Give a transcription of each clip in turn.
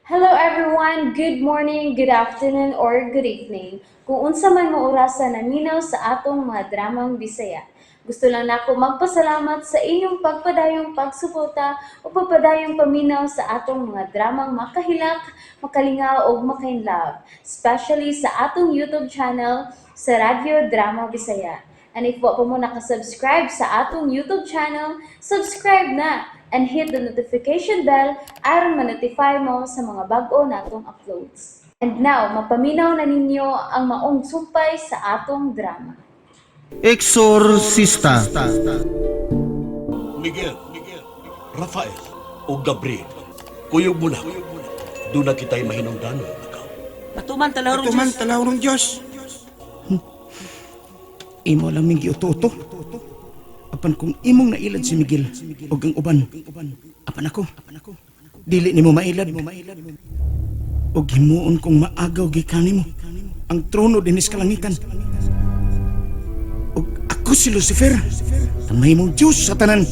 Hello everyone! Good morning, good afternoon, or good evening. Kung unsa man mo orasa naminaw sa atong mga dramang Bisaya. Gusto lang nako magpasalamat sa inyong pagpadayong pagsuporta o pagpadayong paminaw sa atong mga dramang makahilak, makalingaw ug makainlove, especially sa atong YouTube channel sa Radyo Drama Bisaya. And if wa pa mo nakasubscribe sa atong YouTube channel, subscribe na and hit the notification bell aron ma-notify mo sa mga bag-o natong uploads. And now, mapaminaw na ninyo ang maong sumpay sa atong drama. Exorcista. Miguel, Rafael, o Gabriel, kuyog mo na. Doon na kita'y mahinungdanon, nakaw. Patuman talahorong Tuman Diyos. talawrong Diyos. Imo lang ming giuto-uto. Apan kung imong nailad si Miguel ug ang uban, apan ako, dili nimo mailad. Ug himuon kong maagaw gikan nimo ang trono dinis kalangitan. Ug ako si Lucifer, ang mahimong Dios sa tanan.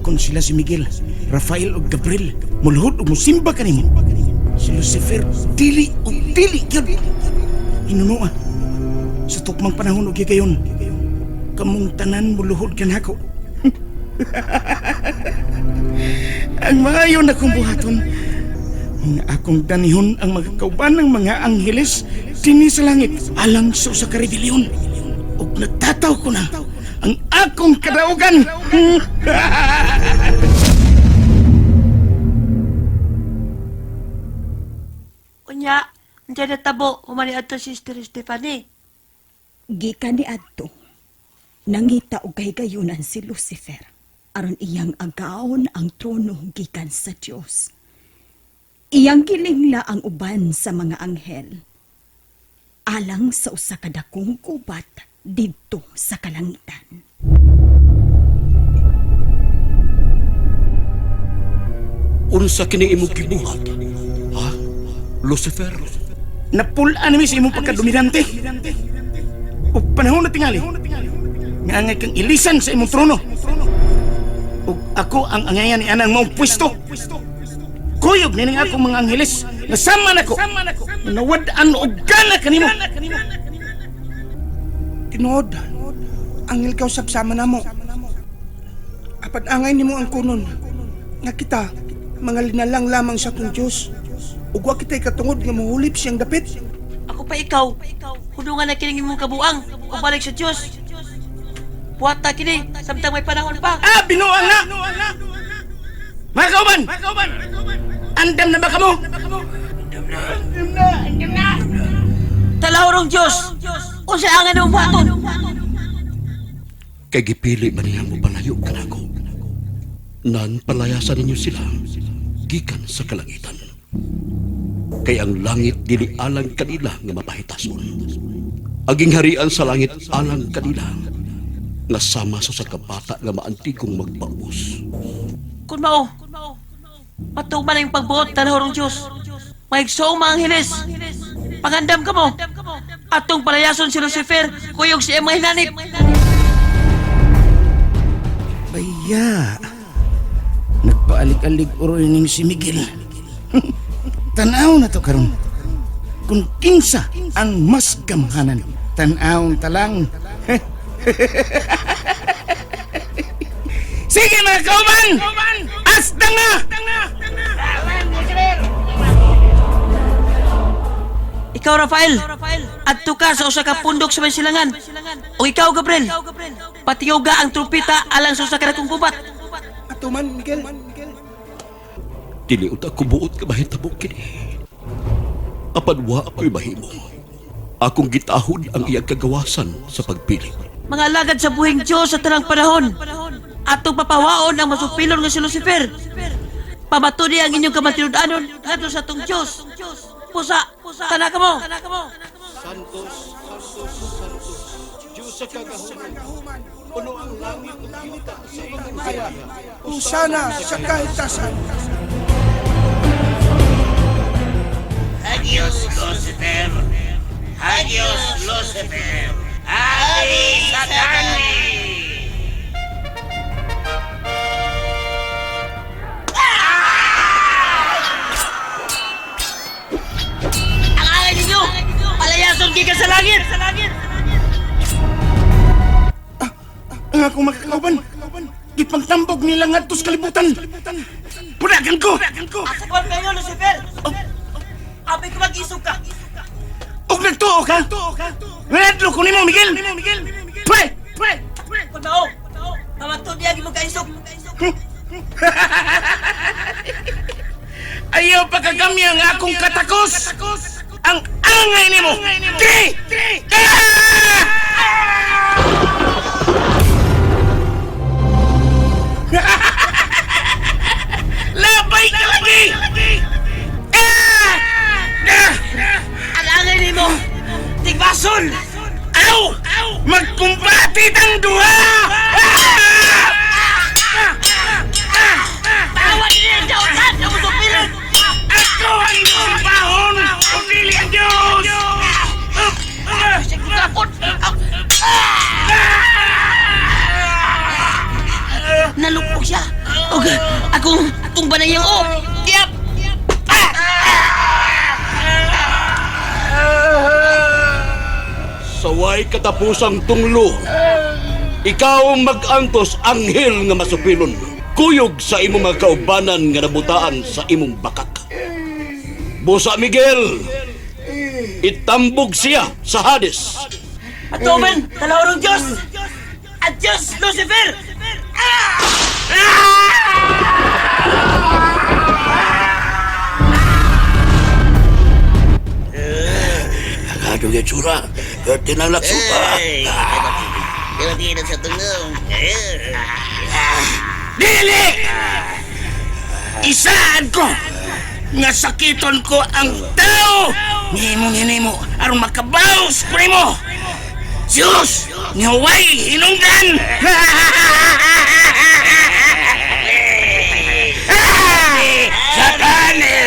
Kung sila si Miguel, Rafael ug Gabriel, muluhod ug musimba kanimo. Si Lucifer dili ug dili gyud. Hinunoa sa tukmang panahon og higayon, kamong tanan muluhod kanako. Ang maayo na kong buhaton, nga akong danihon ang mga kauban ng mga angheles dinhi sa langit alang sa usa ka rebelyon. Ug nagtataw ko na ang akong kadaugan. Unya, unya na tabo, humani adto si Sister Stephanie. Gikan ni adto, nangita og kahigayunan si Lucifer aron iyang agaon ang trono gikan sa Dios. Iyang gilingla ang uban sa mga anghel alang sa usa ka dakong gubat didto sa kalangitan. Unsa kini imong gibuhat? Ha? Lucifer? Napul-an mi sa imong pagkadominante. Ug panahon na tingali, nga angay kang ilisan sa imong trono. Ug ako ang angayan ni anang maong pwesto. Kuyog nining akong mga angheles nga sama nako. Nawad-an og gana kanimo. Tinuod, angel ka usab sama namo. Apan angay nimo ang kunon nga kita mga linalang lamang sa atong Dios. Ug wa kita'y katungod nga mohulip siyang dapit. Ako pa ikaw, hunungan na kining imong kabuang, o balik sa Diyos. Buhata kini, samtang may panahon pa. Ah, binuang na! Mga kauban! Andam na ba kamo? Talahorong Diyos, unsa angay nimo buhaton? Kay gipili man niya mo palayo kanako. Nan palayasan ninyo sila gikan sa kalangitan. Kay ang langit dili alang kanila nga mapahitason. Aging harian sa langit alang kanila nga sama sa usa ka bata nga maantigong magpaubos. Kun mao, patuman ang pagbuot, talahorong Diyos. Maigsoong mga angheles, pangandam ka mo. Atong palayason si Lucifer, kuyog si mga hinanip. Baya. Nagpaalik-alik uroy ning si Miguel. Tanaw na to karon. Kung kinsa ang mas gamhanan, tanaw talang. Sige mga kauban! Asta nga! Ikaw, Rafael, adto ka sa usa ka pundok sa may silangan. O ikaw, Gabriel, patiyoga ang trumpeta alang sa usa ka dakong gubat. Atuman, Miguel. Dili unta ko buot nga mahitabo kini. Apan wa ako'y mahimo. Akong gitahod ang iyang kagawasan sa pagpili. Mga alagad sa buhing Diyos sa tanang panahon. Atong papawaon ang masupilon nga si Lucifer. Pamatuni ang inyong kamatinud-anon ngadto sa atong Diyos. Pusa, tana ka mo. Usana sa kahitasan. Adios, Lucifer. Adios, Lucifer. Adi Satani! Gikan sa langit! Ang akong makakauban, gipangtambog nila ngadto sa kalibutan. Pudagan ko! Asa ko kayo, Lucifer? Abi ko mag-isog ka! Og nagtuo ka? Ngadlo ko nimo, Miguel! Pre! Pre! Kung mao, pamatod niya imong kaisog. Ayaw pagkagamya ang akong katakos! Ang angay nimo! Tri! Ah! Labay ka lagi! Ah! Ah! Ang angay nimo, tigbasol! Aw! Magkumbati tang duha! Ah! Tawa niya ang dautan! Ang usupilon! Ako ang kumbahon! O dili ang Diyos! Takot! Nalupok siya. Og akong tumba na iyang o. Tiyap! Saway katapusang tunglo. Ikaw magantos anghel nga masupilon. Kuyog sa imong mga kaubanan nga nabutaan sa imong bakak. Busa Miguel, itambog siya sa Hades. Atuman, talahorong Diyos! At Diyos, Lucifer! Agado yung tsura, tinalak supa. Dili sa tungong. Dili! Isaan ko! Nga sakiton ko ang tao! Nimo nimo aron makabaws primo! Diyos! Nga way hinungdan! Satani!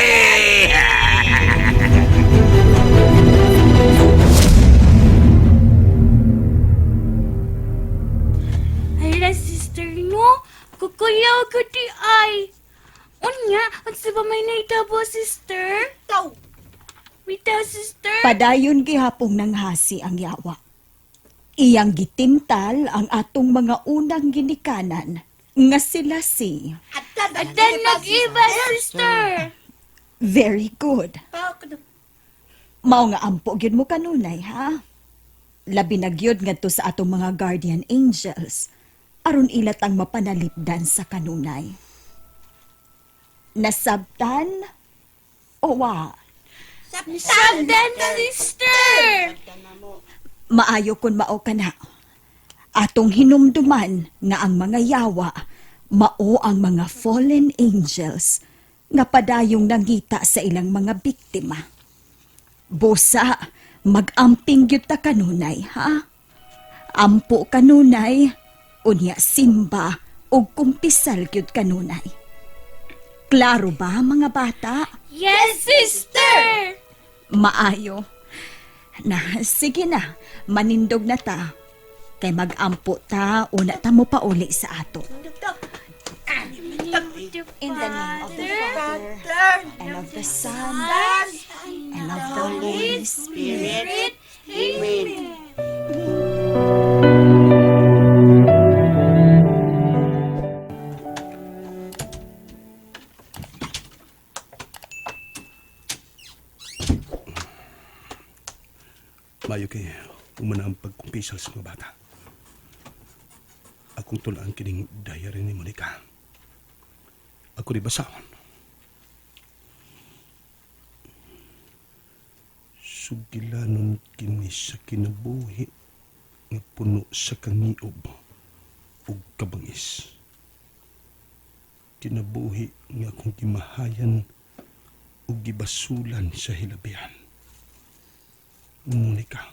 Hala, sister, no? Kukuyaw ko di ay. Unya, unsa ba may naitabo, sister? Taw! Bitaw, sister. Padayon gihapong nanghasi ang yawa. Iyang gitimtal ang atong mga unang ginikanan nga sila si Adan nag-iba, sister. Very good. Mao nga ampo gyud mo kanunay ha. Labi na gyud ngadto sa atong mga guardian angels aron ila tang mapanalipdan sa kanunay. Nasabtan o wa? Sabdan, sister. Maayo kun mao kana. Atong hinumduman nga ang mga yawa mao ang mga fallen angels nga padayong nangita sa ilang mga biktima. Busa, magamping gyud ta kanunay, ha? Ampo kanunay, unya simba ug kumpisal gyud kanunay. Klaro ba mga bata? Yes, sister. Maayo. Na, sige na. Manindog na ta. Kay mag-ampo ta, una ta mo pauli sa ato. In the name of the Father, and of the Son, and of the Holy Spirit. Amen. Mayo kay umana ang pagkumpisal sa mga bata. Akong tulaan kining diary ni Monica. Ako di basahon. Sugilanon kini sa kinabuhi nga puno sa kangiob ug kabangis. Kinabuhi nga akong gimahayan ug gibasulan sa hilabihan. Monica.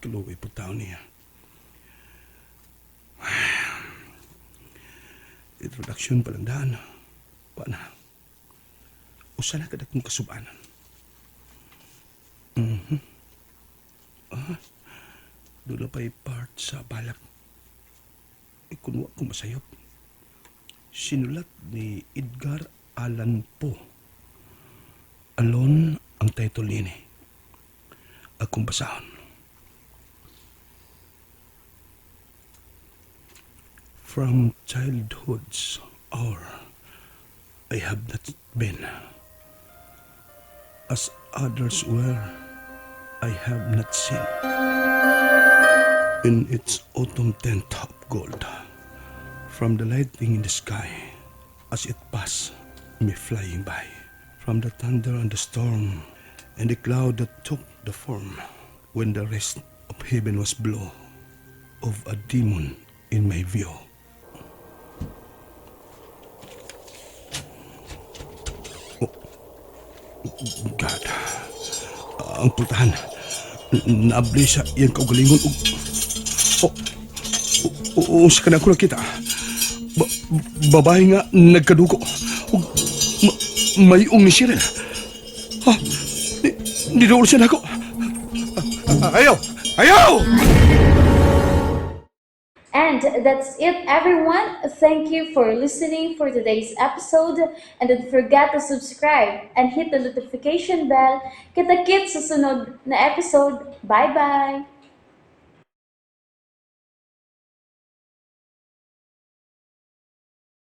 Kaluoy po tao niya. Introduction pa lang daan. Wa na. Usa na kada kong kasubanan. Mhm. Ah, doon na pa'y part sa balak. Ikunwa ko masayop. Sinulat ni Edgar Allan Poe. Alone Ang title niini. Akong basahon. From childhood's hour, I have not been as others were, I have not seen. In its autumn tent of gold, from the lightning in the sky, as it passed me flying by, from the thunder and the storm, and the cloud that took the form, when the rest of heaven was blue, of a demon in my view. Oh, God. Ang pultahan. Naabli sa iyang kaugalingon og. Oh, oh, oh, sa kanang ko nakita. Babae nga nagkadugo. Og mayong ni Cheryl. Ha? Niduol siya nako. Ayaw! Ayaw! And that's it, everyone. Thank you for listening for today's episode. And don't forget to subscribe and hit the notification bell. Kita-kits sa sunod na episode. Bye-bye!